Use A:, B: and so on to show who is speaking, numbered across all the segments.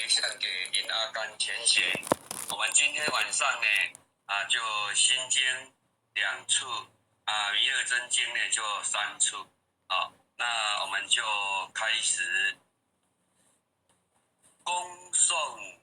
A: 獻給林阿甘前贤。我們今天晚上呢，就心經兩處，彌勒真經呢就三處，啊，那我們就開始恭誦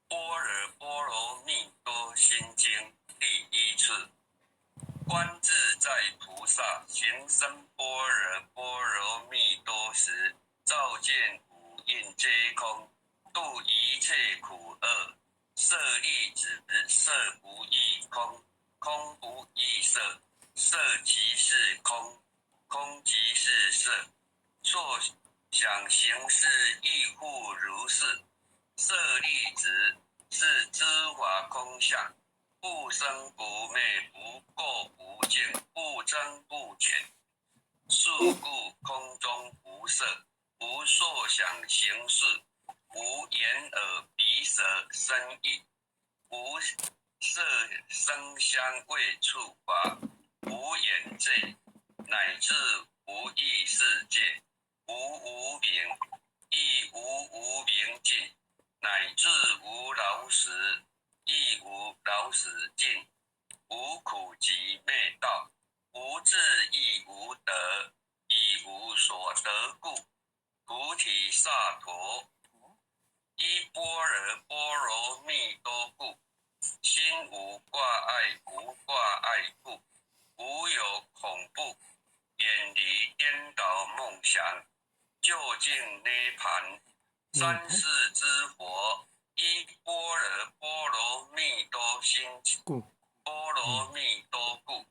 A: 般若波羅蜜多心經第一次。觀自在菩薩行深般若波羅蜜多時，照見五蘊皆空，度一切苦厄。舍利子，色不異空，空不異色，色即是空，空即是色。受想行識亦復如是。舍利子，是諸法空相。不生不滅，不垢不淨，不增不減。是故空中無色，無受想行識，無眼耳鼻舌身意，無色聲香味觸法，無眼界，乃至無意識界，無無明，亦無無明盡，乃至無老死。亦無老死盡，無苦集滅道，無智亦無得，以無所得故，菩提薩埵依般若波羅蜜多故，心無掛礙，無掛礙故，無有恐怖，遠離顛倒夢想，究竟涅槃，三世諸佛。依般若波羅蜜多心波羅蜜多故，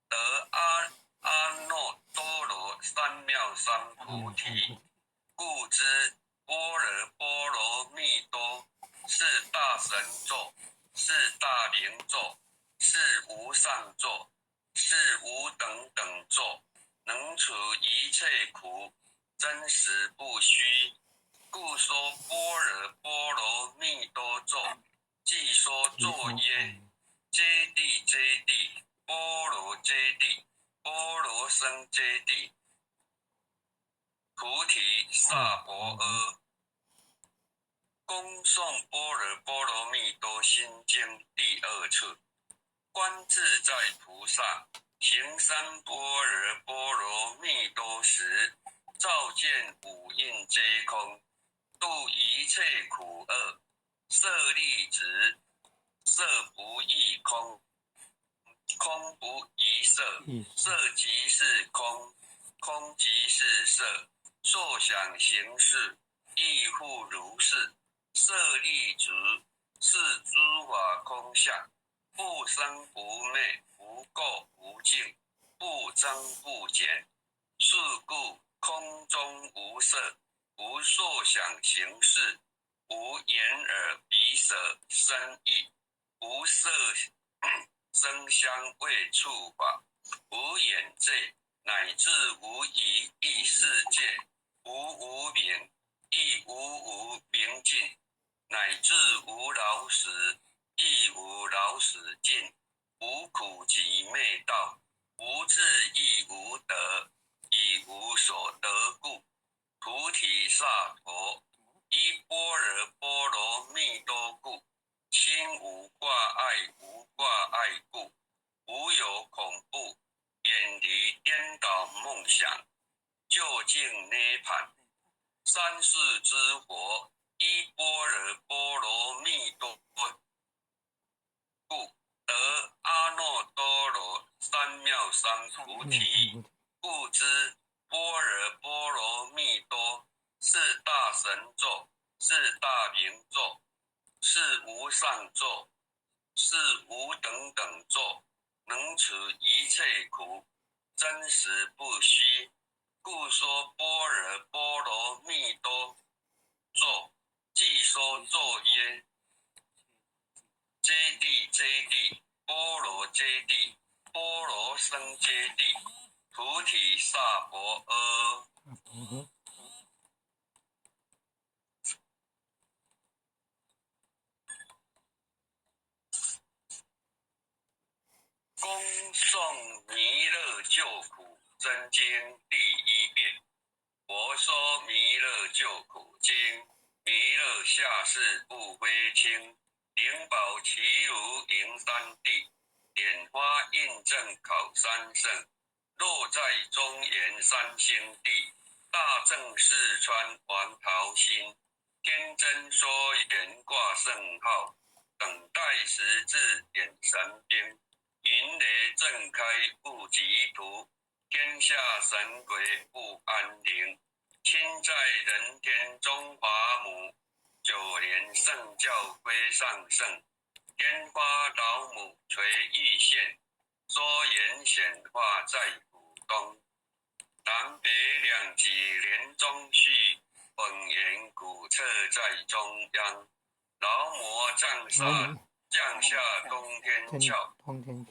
A: 得阿耨多羅三藐三菩提。故知般若波羅蜜多是大神咒，是大明咒，是無上咒，是無等等咒，能除一切苦，真實不虛。故說般若波羅蜜多咒，偈說作曰：揭諦揭諦，波羅揭諦，波羅僧揭諦，菩提薩婆訶。恭誦般若波羅蜜多心經第二次，觀自在菩薩行深般若波羅蜜多時，照見五蘊皆空。度一切苦厄。舍利子，色不異空，空不異色，色即是空，空即是色。受想行識亦復如是。舍利子，是諸法空相，不生不滅，不垢不淨，不增不減。是故空中無色。無受想行識，無眼耳鼻舌身意，無色聲香味觸法，無眼界，乃至無意識界，無無明，亦無無明盡，乃至無老死，亦無老死盡，無苦集滅道，無智亦無得，以無所得故。菩提薩埵依般若波羅蜜多故，心無掛礙，無掛礙故，無有恐怖，遠離顛倒夢想，究竟涅槃。三世諸佛依般若波羅蜜多故，得阿耨多羅三藐三菩提。故知般若波羅蜜多是大神咒，是大明咒，是無上咒，是無等等咒，能除一切苦，真實不虛。故說般若波羅蜜多咒，偈說作曰：揭諦揭諦，波羅揭諦，波羅僧揭諦。菩提薩婆訶。恭誦彌勒救苦真經第一遍。佛說彌勒救苦經，彌勒下世不非輕，靈寶齊如迎三諦，蓮花印證考三聖，落在中原三星地，大正四川王桃心，天真說言掛聖號，等待時至點神兵，雲雷震開悟極土，天下神鬼不安寧。親在人天中華母，九蓮聖教歸上聖，天花老母垂玉線，說言顯化在古東，南北兩極連中續，本源古剎在中央，老魔降下降下通天竅，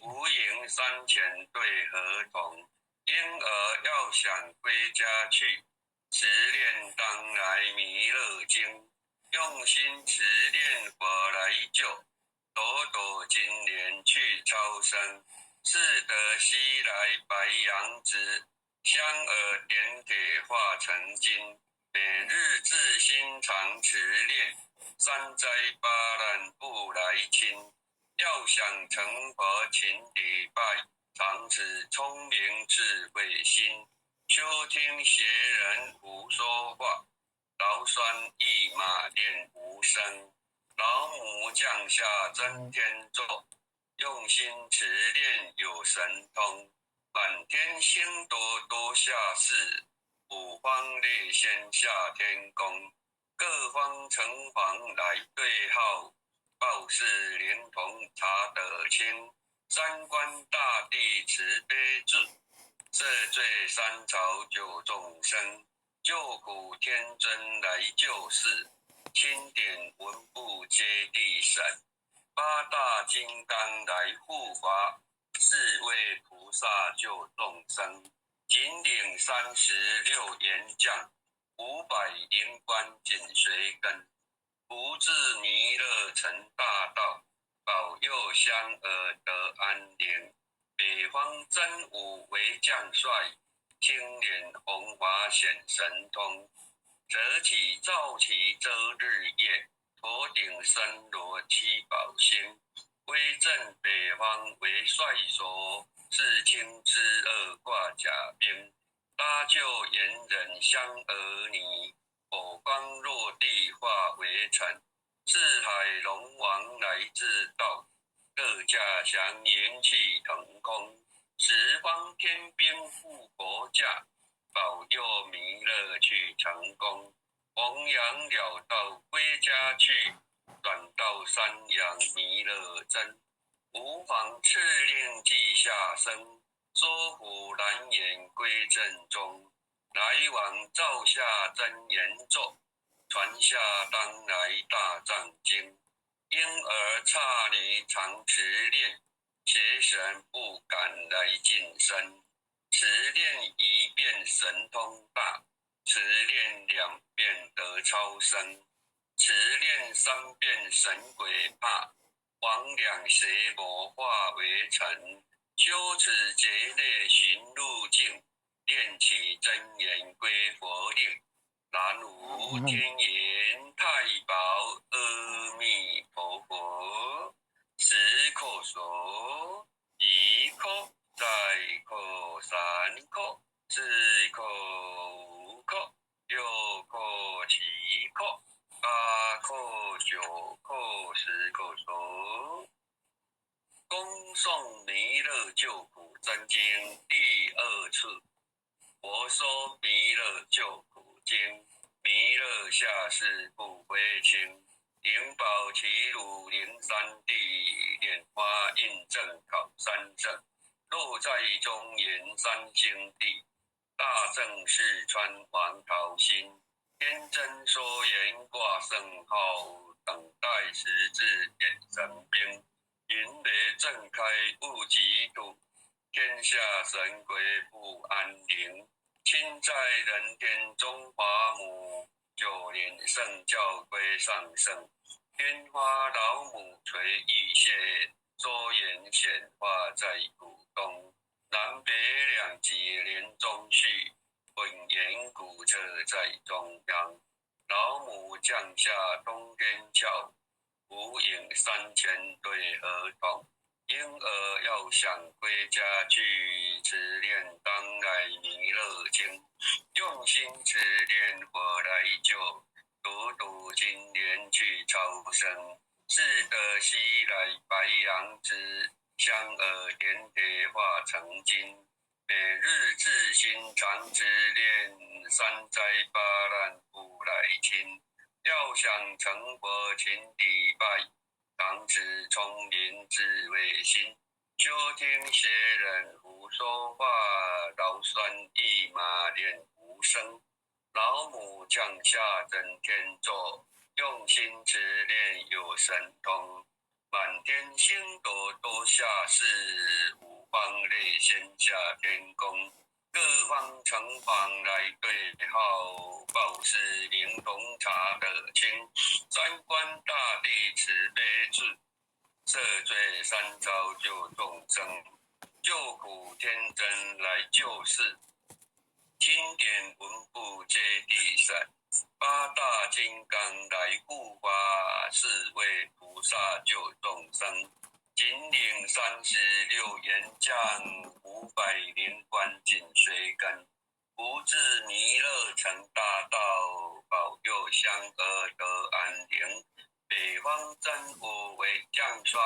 A: 無影三權對合同，嬰兒要想歸家去。持念當來彌勒經，用心持念佛來救，朵朵金蓮去超生，四德西來白羊子，香兒點鐵化成金，每日自心常持念，三災八難不來侵。要想成佛勤禮拜，常持聰明智慧心。休聽邪人胡說話，勞酸一馬練無聲。老母降下真天咒，用心持念有神通。滿天星斗都下世，五方列仙下天宮，各方城隍來對號，報是靈童查得清。三官大帝慈悲智。赦罪三朝救眾生，救苦天尊來救世，欽點文部揭諦審，八大金剛來護法，四位菩薩救眾生，錦領36員將，500靈官緊隨跟，福至彌勒成大道，保佑香兒得安寧。北方真武為將帥，青蓮紅華顯神通，澤起造起遮日月，頭頂森羅七寶星，威震北方為帥首，四清之惡掛甲兵，搭救猿人香兒女，火光落地化為塵，四海龍王來自道。各駕祥雲氣騰空，十方天兵護國駕，保佑彌勒去成功，弘揚了道歸家去，轉到山陽彌勒真，五方敕令記下生，收服難言歸正宗，來往造下真言咒，傳下當來大藏經。嬰兒剎女常持念，邪神不敢來近身。持念一遍神通大，持念兩遍得超生，持念三遍神鬼怕，魍魎邪魔化為塵。修此劫內尋路徑，念起真言歸佛令。南無天元太保阿彌陀佛，十叩首，一叩，再叩三叩，四叩五叩，六叩七叩，八叩九叩，十叩首。恭誦彌勒救苦真經第二次，佛說彌勒救苦經，彌勒下世不非輕，靈寶齊魯靈三諦，蓮花印證考三聖，落在中原三星地，大正四川王桃心，天真說言掛聖號，等待時至點神兵，雲雷震開悟極土，天下神鬼不安寧。親在人天中華母，九蓮聖教歸上聖，天花老母垂玉線，說言顯化在古東，南北兩極連中續，混元古刹在中央。老母降下通天桥，无影三千对合同。婴儿要想归家去，持念当来弥勒经，用心持念佛来救，独独金莲去超生。自得西来白羊子，香耳点铁化成金。每日自心常持念，三灾八难不来侵。要想成佛勤礼拜，常持聪明智慧心。休听邪人胡说话，劳酸一马念无声。老母降下真天座，用心持念有神通。满天星斗都下世，五方列仙下天宫。各方城隍来对号，报事灵通查得清。三官大帝慈悲智，赦罪三朝救众生，救苦天真来救世。钦点文部揭谛神，八大金刚来护法，四位菩萨救众生。金陵36员将，500灵官紧随跟，福至弥勒成大道，保佑香儿得安宁。北方真武为将帅，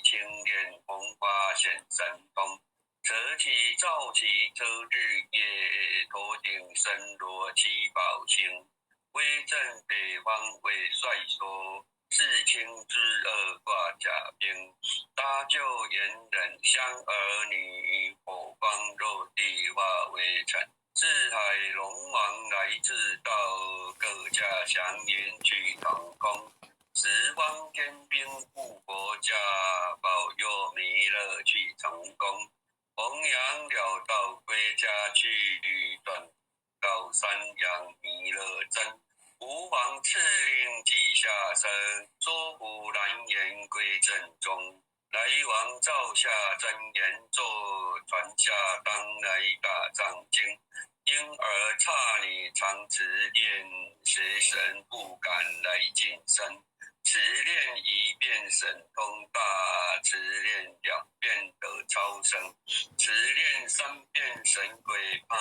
A: 青莲红花显神通。扯起皂旗遮日月，头顶森罗七宝星。威震北方为帅说，四清之恶挂甲兵。搭救猿人香儿女，火光落地化为尘。四海龙王来自道，各驾祥云去腾空。十方天兵护国家，保佑弥勒去成功。弘扬了道归家去，转到三阳弥勒真。吾皇敕令记下身，说服难言归正宗。来王诏下真言咒，传下当来大藏经。婴儿刹女常持念，邪神不敢来近身。持念一遍神通大，持念两遍得超生，持念三遍神鬼怕，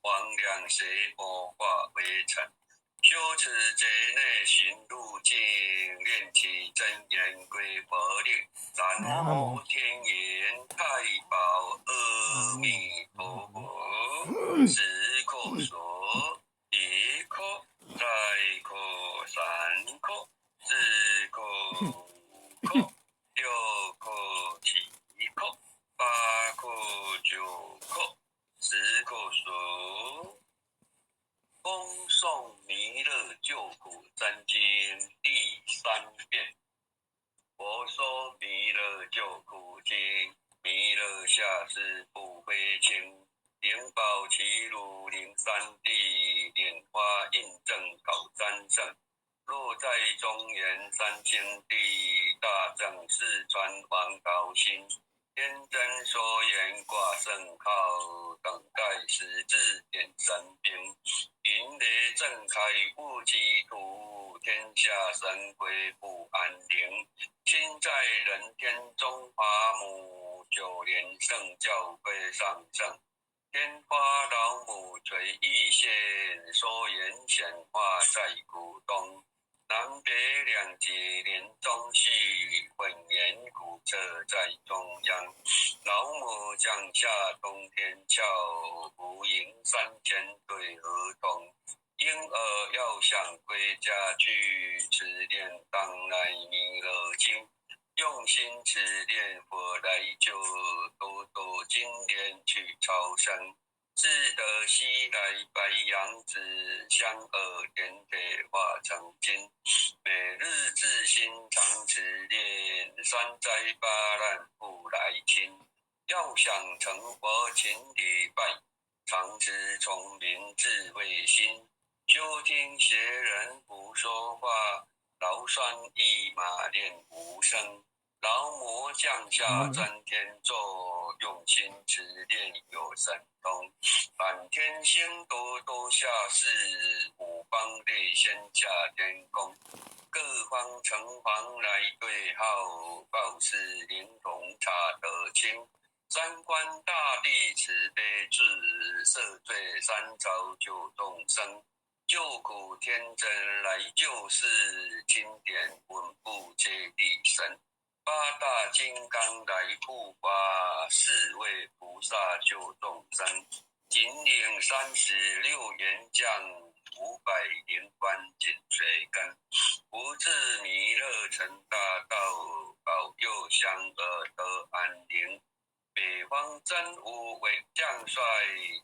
A: 魍魉邪魔化为尘。修此劫内行路径，念起真言归佛令。南无天元太保阿弥陀佛。十叩首，一叩，再叩，三叩，四叩，五叩，六叩，七叩，八叩，九叩，十叩首。恭诵弥勒救苦真经第三遍。佛说弥勒救苦经，弥勒下世不非轻，灵宝齐鲁灵三地，莲花印证考三圣。若在中原三清地，大正四川王桃心。天真说言挂圣号，等待时至点神兵。云雷震开雾气土，天下神鬼不安宁。亲在人天中华母，九莲圣教归上圣。天花老母垂意现，说言显化在古东。南北两极连中续，混元古刹在中央。老母降下通天桥，无影三千对合同。婴儿要想归家去，持念当来弥勒经，用心持念佛来救，多多金莲去超生。自得西来白羊子，香耳点铁化成金。每日自心常持念，三灾八难不来侵。要想成佛勤礼拜，常持聪明智慧心。休听邪人胡说话，劳酸一马念无声。老魔降下三天咒，用心持念有神通。满天星斗都下世，五方列仙下天宫。各方城隍来对号，报时灵童查得清。三官大帝慈悲智，赦罪三朝救众生。救苦天真来救世，钦点稳步接地神。八大金刚来护法，四位菩萨救众生。金陵36员将，500灵官紧随跟。福至弥勒成大道，保佑香儿得安宁。北方真武为将帅，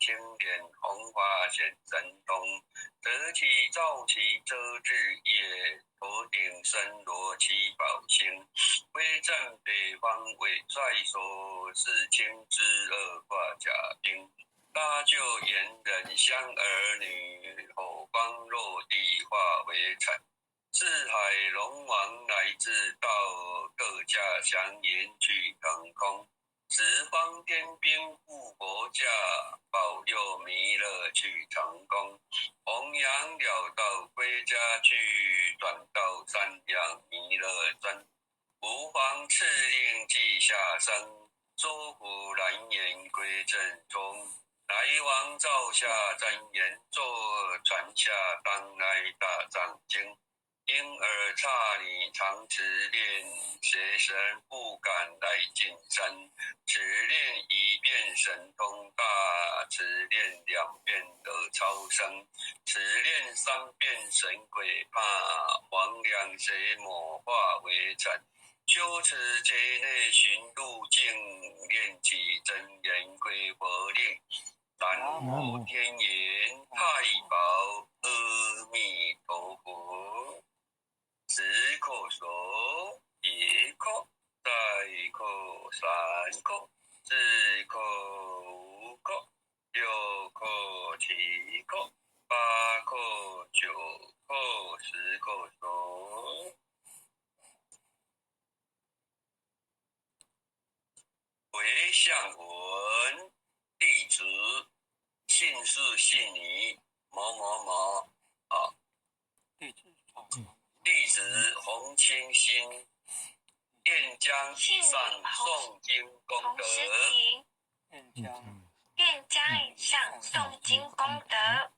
A: 青莲红花显神通，得其造其遮智业，头顶森罗七宝星，威震北方为帅首，四清之恶挂甲兵，搭救猿人香儿女，火光落地化为尘。四海龙王来自道，各驾祥云去腾空。十方天兵护佛驾，保佑弥勒去成功。弘扬了道归家去，转到三阳弥勒尊。无妨敕令记下生，收服难言归正宗。来王造下真言咒，传下当来大藏经。婴儿刹女常持念，邪神不敢来近身。持念一遍神通大，持念两遍得超生，持念三遍神鬼怕，魍魉邪魔化为尘。修持劫内寻路径，念起真言归佛令。南无天元太保阿弥陀佛。十叩首，一叩，再叩，三叩，四叩，五叩，六叩，七叩，八叩，九叩，十叩首。回向文，弟子姓氏姓名某某某啊。
B: 地址。
A: 弟子洪清新，愿将以上诵经功德，
C: 愿将以上诵经功德，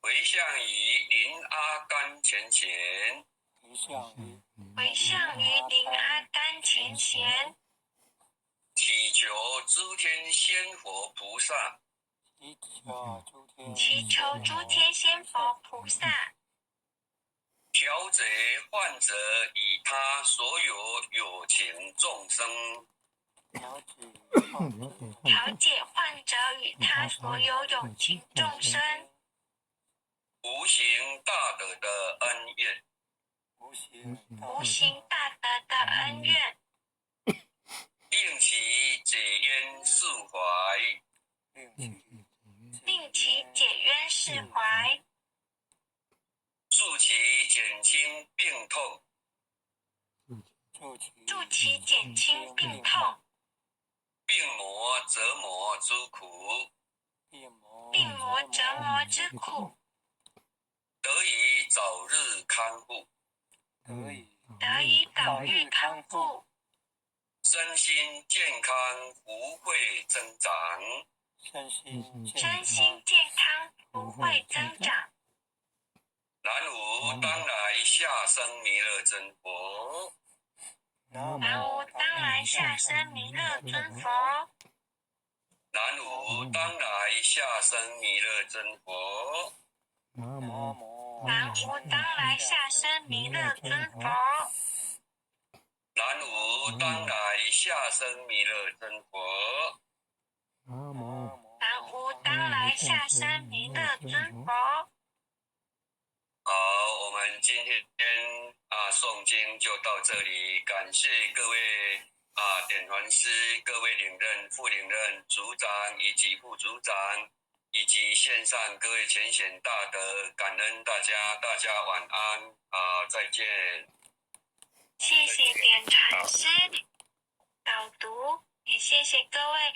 A: 回向于林阿甘前贤，
C: 回向于林阿甘前贤，
A: 祈求诸天仙佛菩萨，
C: 祈求诸天仙佛菩萨。
A: 调节患者与他所有有情众生，
C: 调解患者与他所有有情众生，
A: 无形大德的恩怨，
C: 无形大德的恩怨，
A: 令其解冤释怀，
C: 令其解冤释怀。
A: 助其减轻病痛，
C: 助其减轻病痛，
A: 病魔折磨之苦，
C: 病魔折磨之苦，
A: 得以早日康复，
C: 得以早日康复，
A: 身心健康，福慧增长，
C: 身心健康，福慧增长。
A: 南无当来下生弥勒尊佛。
C: 南无当来下生弥勒尊佛。
A: 南无当来下生弥勒尊佛。
C: 南无当来下生弥勒尊佛。
A: 南无当来下生弥勒尊佛。
C: 南无当来下生弥勒尊佛。
A: 好，我们今天诵经就到这里，感谢各位点传师、各位领任、副领任、组长以及副组长，以及线上各位浅显大德，感恩大家，大家晚安啊，再见。
C: 謝謝點傳師導讀，也謝謝各位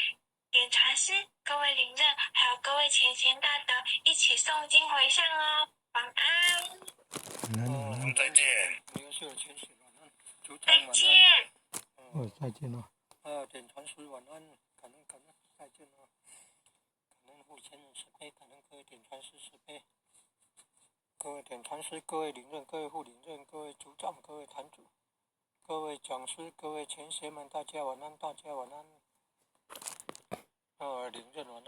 C: 點傳師、各位領任，還有各位前賢大德一起誦經迴向哦。晚安。
B: 晚安，晚安。
A: 再見。
C: 再見。
B: 哦，再見了。
D: 啊，點傳師晚安，感恩感恩，再見了。感恩父親慈悲，感恩各位點傳師慈悲。各位點傳師、各位領任、各位副領任、各位組長、各位壇主、各位講師、各位前賢們，大家晚安，大家晚安。領任晚安。